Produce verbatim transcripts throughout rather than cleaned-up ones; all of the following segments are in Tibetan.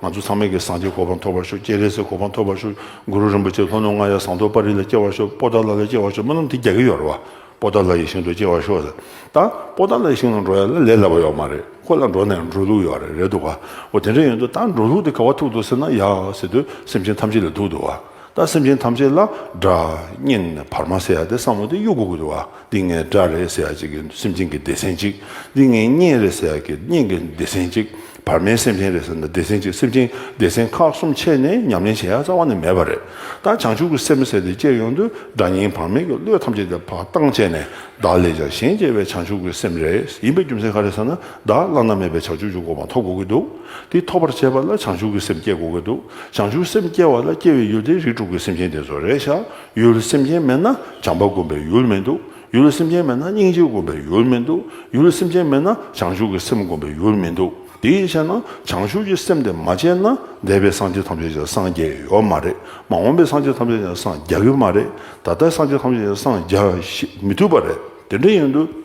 ང་ཚོ་ཚང་མས་ཀྱི་སངས་རྒྱས་གོ་འཕང་ཐོབ་པར་ཤོག་སྤྱན་རས་གཟིགས་གོ་འཕང་ཐོབ་པར་ཤོག་གུ་རུ་རིན་པོ་ཆེ་ལྷོ་ནུབ་རྔ་ཡབ་ཟངས་མདོག་དཔལ་རི་ལ་སྐྱེ་བར་ཤོག་པོ་ཏཱ་ལ་ལ་སྐྱེ་བར་ཤོག་སྨོན་ལམ་དེ་རྒྱག་གི་ཡོད་རེད་བ། པོ་ཏཱ་ལ་ཡི་ཞིང་དུ་སྐྱེ་བར་ཤོག་ཟེར། ད་པོ་ཏཱ་ལ་ཡི་ཞིང་ལ་འགྲོ་ཡ་ལ་ལས་སླ་པོ་ཡོད་མ་རེད། ཁོ་ལ་འགྲོ་ནས་འགྲོ་ལུགས་ཡོད་རེད། རེད་འདུག་ག་འོ་དེ་འདྲ་ཡིན་དུས་ད་འགྲོ་ལུགས་དེ་ག་བ་ཐུག་འདུག་ཟེར་ན། ཡ་ཟེར་དུས་སེམས་ཅན་ཐམས་ཅད་ལ་ཐུག་འདུག་བ། ད་སེམས་ཅན་ཐམས་ཅད་ལ་དགྲ་གཉེན་བར་མ་ཟེར་ཡ་དེ་བསམ་བློ་དེ་གཡུག་དགོས་ཀྱི་འདུག་བ། འདི་ངའི་དགྲ་རེད་ཟེར་ཡ་གཅིག་གི་སེམས་ཅན་གྱི་སྡེ་ཚན་གཅིག་འདི་ངའི་གཉེན་རེད་ཟེར་ཡ་གི་གཉེན་གྱི་སྡེ་ཚན་གཅིག་བར་མའི་སེམས་ཅན་རེད་ཟེར་ན་སྡེ་ཚན་གཅིག་སེམས་ཅན་སྡེ་ཚན་ཁག་གསུམ་ཕྱེ་ནས་ཉམས་ལེན་བྱེད་ཡ་རྩ་བ་ནས་མེད་པ་རེད། ད་བྱང་ཆུབ་ཀྱི་སེམས་ཟེར་དེ་སྐྱེ་ཡོང་དུས་དགྲ་གཉེན་བར་མའི་གི་བློ་ཐམས་ཅད་དེ་ཕར་བཏང་བྱས་ནས། བདག་ལས་ཀྱང་གཞན་གཅེས་པའི་བྱང་ཆུབ་ཀྱི་སེམས་རེད། ཡིན་པའི་རྒྱུ་མཚན་ག་རེ་ཟེར་ན། བདག་བླ་ན་མེད་པའི་བྱང་ཆུབ་ཀྱི་གོ་འཕང་ཐོབ་དགོས་ཀྱི་འདུག་དེ་ཐོབ་པར་བྱེད་པ་ལ་བྱང་ཆུབ་ཀྱི་སེམས་སྐྱེ་དགོས་ཀྱི་འདུག་བྱང་ཆུབ་སེམས་སྐྱེ་བ་ལ་སྐྱེ་བའི་ཡུལ་དེ་རིགས་དྲུག་གི་སེམས་ཅན་དེ་ཚོ་རེད་ཤག་ཡུལ་སེམས་ཅན་མེད་ན་བྱམས་པ་སྒོམ་པའི་ཡུལ་མི་འདུག་ཡུལ་སེམས་ཅན་མེད་ན་སྙིང་རྗེ་སྒོམ་པའི་ཡུལ་མི་འདུག་ཡུལ་སེམས་ཅན་མེད་ན་བྱང་ཆུབ་ཀྱི་སེམས་སྒོམ་པའི་ཡུལ་མི་འདུག་དེ་ཡིན་ཕྱིར་ན་བྱང་ཆུབ་ཀྱི་སེམས་དེ་མ་སྐྱེས་ན་འདས་པའི་སངས་རྒྱས་ཐམས་ཅད་ཀྱང་སངས་རྒྱས་ཡོད་མ་རེད། མ་འོངས་པའི་སངས་རྒྱས་ཐམས་ཅད་ཀྱང་སངས་རྒྱ་གི་མ་རེད། ད་ལྟའི་སངས་རྒྱས་ཐམས་ཅད་ཀྱང་སངས་རྒྱ་ཤེས་མི་ཐུབ་པ་རེད། དེ་འདྲ་ཡིན་དུས།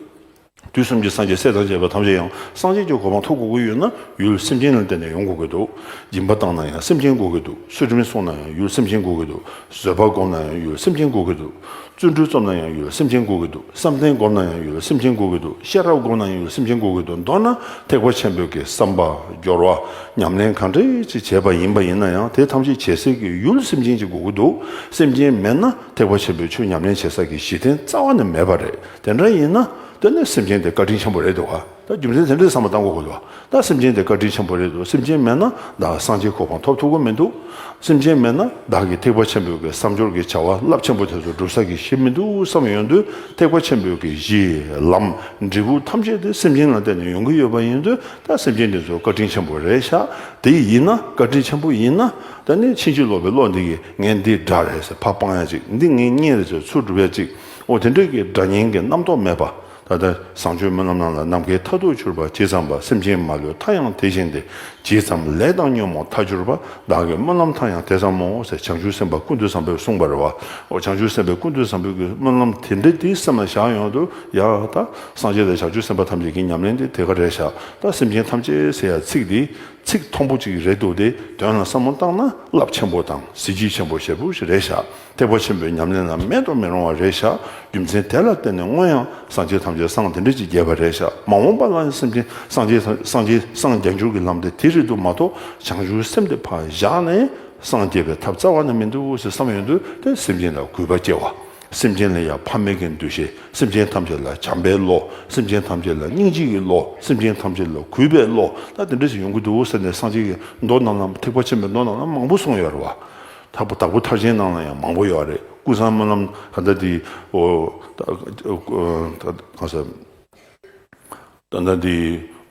དུས་གསུམ་གྱི་སངས་རྒྱས་སྲས་དང་བཅས་པ་ཐམས་ཅད་ཡང་སངས་རྒྱས་ཀྱི་གོ་འཕང་ཐོབ་དགོས་ཀྱི་ཡོད་ན་ཡུལ་སེམས་ཅན་ལ་བརྟེན་ནས་ཡོང་དགོས་ཀྱི་འདུག་སྦྱིན་པ་བཏང་ན་ཡང་སེམས་ཅན་དགོས་ཀྱི་འདུག་ཚུལ་ཁྲིམས་སྲུང་ན་ཡང་ཡུལ་སེམས་ཅན་དགོས་ཀྱི་འདུག་བཟོད་པ་སྒོམ་ན་ཡང་ཡུལ་སེམས་ཅན་དགོས་ཀྱི་འདུག་བརྩོན་འགྲུས་རྩོམ་ན་ཡང་ཡུལ་སེམས་ཅན་དགོས་ཀྱི་འདུག་བསམ་གཏན་སྒོམ་ན་ཡང་ཡུལ་སེམས་ཅན་དགོས་ཀྱི་འདུག་ཤེས་རབ་སྒོམ་ན་ཡང་ཡུལ་སེམས་ཅན་དགོས་ཀྱི་འདུག་མདོར་ན་ཐེག་པ་ཆེན་པོའི་གི་བསམ་པ་སྦྱོར་བ་ཉམས་ལེན་གང་འདྲ་ཅིག་བྱས་པ་ཡིན་པ་ཡིན་ན་ཡང་། དེ་ཐམས་ཅད་བྱེད་སའི་གི་ཡུལ་སེམས་ཅན་ཅིག་དགོས་ཀྱི་འདུག་སེམས་ཅན་མེད་ན་ཐེག་པ་ཆེན་པོའི་ཆོས་ཉམས་ལེན་བྱེད་ས་གི་གཞི་རྟེན་རྩ་བ་ནས་མེད་པ་རེད། དེ་འདྲ་ཡིན་ན། དེ་ནི་སེམས་ཅན་དེ་བཀའ་དྲིན་ཆེན་པོ་རེད་འདུག་ག་ད་རྒྱུ་མཚན་དེ་འདྲའི་བསམ་བློ་བཏང་དགོས་ཀྱི་འདུག་ད་སེམས་ཅན་དེ་བཀའ་དྲིན་ཆེན་པོ་རེད་འདུག་སེམས་ཅན་མེད་ན་བདག་སངས་རྒྱས་གོ་འཕང་ཐོབ་ཐུབ་ཀྱི་མི་འདུག་སེམས་ཅན་མེད་ན་བདག་གིས་ཐེག་པ་ཆེན་པོའི་གི་བསམ་སྦྱོར་གྱི་བྱ་བ་རླབས་ཆེན་པོ་དེ་ཚོ་སྒྲུབ་ས་གི་གཞི་མི་འདུག་བསམ་ཡོང་དུས། ཐེག་པ་ཆེན་པོའི་གི་གཞི་ལམ་འབྲས་བུ་ཐམས་ཅད་དེ་སེམས་ཅན་ལ་བརྟེན་ནས་ཡོང་གི་ཡོད་པ་ཡིན་དུས། ད་སེམས་ཅན་དེ་ཚོ་བཀའ་དྲིན་ཆེན་པོ་རེད་ཤག་དེ་ཡིན་ན་བཀའ་དྲིན་ཆེན་པོ་ཡིན་ན། ད་ནི་ཕྱིན་ཅི་ལོག་པའི་བློ་འདི་གིས་ངས་འདི་དགྲ་རེད་ཟེར་ཕར་སྤང་ཡ་ཅིག་འདི་ངའི་གཉེན་རེད་ཟེར་ཚུར་སྒྲུབ་ཡ་ཅིག་འོ་དེ་འདྲའི་གི་དགྲ་གཉེན་གྱི་རྣམ་རྟོག་མེད་པ། ད་ལྟ་བཟང་སྤྱོད་སྨོན་ལམ་རྣམས་ལ་ནམ་མཁའི་མཐའ་ཐུག་གྱུར་པ། ཇི་ཙམ་པ་སེམས་ཅན་མ་ལུས་མཐའ་ཡང་དེ་བཞིན་ཏེ། ཇི་ཙམ་ལས་དང་ཉོན་མོངས་མཐའ་གྱུར་པ། བདག་གི་སྨོན་ལམ་མཐའ་ཡང་དེ་ཙམ་མོ་ཟེར་བྱང་ཆུབ་སེམས་དཔའ་ཀུན་ཏུ་བཟང་པོས་གསུངས་པ་རེད་བ། འོ་བྱང་ཆུབ་སེམས་དཔའ་ཀུན་ཏུ་བཟང་པོའི་གི་སྨོན་ལམ་དེ་འདྲ་དེ་སེམས་ལ་བཞག་ཡོང་དུས། ཡ་ད་སངས་རྒྱས་དང་བྱང་ཆུབ་སེམས་དཔའ་ཐམས་ཅད་ཀྱི་ཉམས་ལེན་དེ་དེ་ག་རེད་ཤག་ད་སེམས་ཅན་ཐམས་ཅད་ཟེར་ཡ་ཚིག་འདི་ཚིག་མཐོན་པོ་ཅིག་རེད་འདུག་སྟེ། དོན་ལ་བསམ་བློ་བཏང་ན་རླབས་ཆེན་པོ་དང་གཟི་བརྗིད་ཆེན་པོ་ཞེ་པོ་ཞིག་རེད་ཤག་ཐེག་པ་ཆེན་པོའི་ཉམས་ལེན་ལ་མེད་དུ་མི་རུང་བ་རེད་ཤག་རྒྱུ་མཚན་དེ་ལ་བརྟེན་ནས་སྔོན་ཡང་སངས་རྒྱས་ཐམས་ཅད་སངས་དེ་འདྲ་ཅིག་རྒྱས་པ་རེད་ཤག་མ་འོངས་པ་ལ་ཡང་སེམས་ཅན་སངས་རྒྱས་སངས་རྒྱས་སངས་རྒྱས་འགྱུར་གྱི་ལམ་དེ་དེ་རེད་འདུག་མ་གཏོགས་བྱང་ཆུབ་སེམས་དེ་ཕར་བཞག་ནས་སངས་རྒྱས་པའི་ཐབས་རྩ་བ་ནས་མི་འདུག་ཟེར་བསམ་ཡོང་དུས། དེ་སེམས་ཅན་ལ་གུས་པ་སྐྱེ་བ། སེམས་ཅན་ལ་ཡང་ཕ་མེས་ཀྱི་འདུ་ཤེས། སེམས་ཅན་ཐམས་ཅད་ལ་བྱམས་པའི་བློ། སེམས་ཅན་ཐམས་ཅད་ལ་སྙིང་རྗེ་ཡི་བློ། སེམས་ཅན་ཐམས་ཅད་ལ་གུས་པའི་བློ། ད་དེ་འདྲ་ཞིག་ཡོང་གི་འདུག་ཟེར་ནས་སངས་རྒྱས་ཀྱི་མདོ་རྣམས་ལ་ཐེག་པ་ཆེན་པོའི་མདོ་རྣམས་ལ་མང་པོ་གསུངས་ཡོད་རེད་བ། དྭགས་པོ་དྭགས་པོ་མཐར་ཕྱིན་ནང་ལ་ཡང་མང་པོ་ཡོད་རེད། ཀུན་བཟང་སྨོན་ལམ་ག་འདྲ་དེ་འོ་ད་ག་ས། ད་ལྟ་འདི་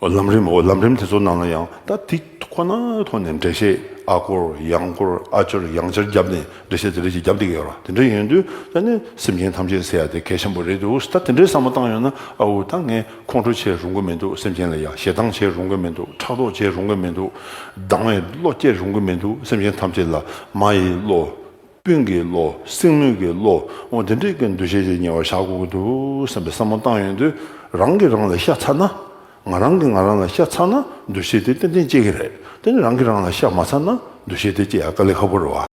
ལམ་རིམ། འོ་ལམ་རིམ་དེ་ཚོ་ནང་ལ་ཡང་ད་དེ་ཁོ་ན་ཐོག་ནས་འགྲེལ་བཤད་ཨ་སྐོར་ཡང་སྐོར་ཨ་སྐོར་ཡང་སྐོར་བརྒྱབ་ནས་འགྲེལ་བཤད་དེ་འདྲ་ཞིག་བརྒྱབ་བསྡད་ཀྱི་ཡོད་རེད། དེ་འདྲ་ཡིན་དུས་ད་ནི་སེམས་ཅན་ཐམས་ཅད་ཟེར་ཡ་དེ་གལ་ཆེན་པོ་རེད་འདུག་ད་དེ་འདྲའི་བསམ་བློ་བཏང་ཡོང་ན། ཨ་འུ་ད་ངས་ཁོང་ཁྲོ་བྱེད་རུང་གི་མི་འདུག་སེམས་ཅན་ལ་ཡང་ཞེ་སྡང་བྱེད་རུང་གི་མི་འདུག་ཕྲག་དོག་བྱེད་རུང་གི་མི་འདུག་སྡང་བའི་བློ་སྐྱེ་རུང་གི་མི་འདུག་སེམས་ཅན་ཐམས་ཅད་ལ་མ་ཡི་བློ། སྤུན་གྱི་བློ། སྲིང་མོ་གི་བློ། འོ་དེ་འདྲའི་གི་འདུ་ཤེས་ཅིག་ཉེ་བར་བཞག་དགོས་ཀྱི་འདུག་བསམ་པའི་བསམ་བློ་བཏང་ཡོང་དུས། རང་གིས་རང་ལ་ཤ་ཚ་ན། ང་རང་གིས་ང་རང་ལ་ཤ་ཚ་ན་འདུ་ཤེས་དེ་ཏན་ཏན་སྐྱེ་གི་རེད། དེ་ནི་རང་གིས་རང་ལ་ཤ་མ་ཚ་ན་འདུ་ཤེས་དེ་སྐྱེ་ཡ་དཀའ་ལས་ཁག་པོ་རེད་བ།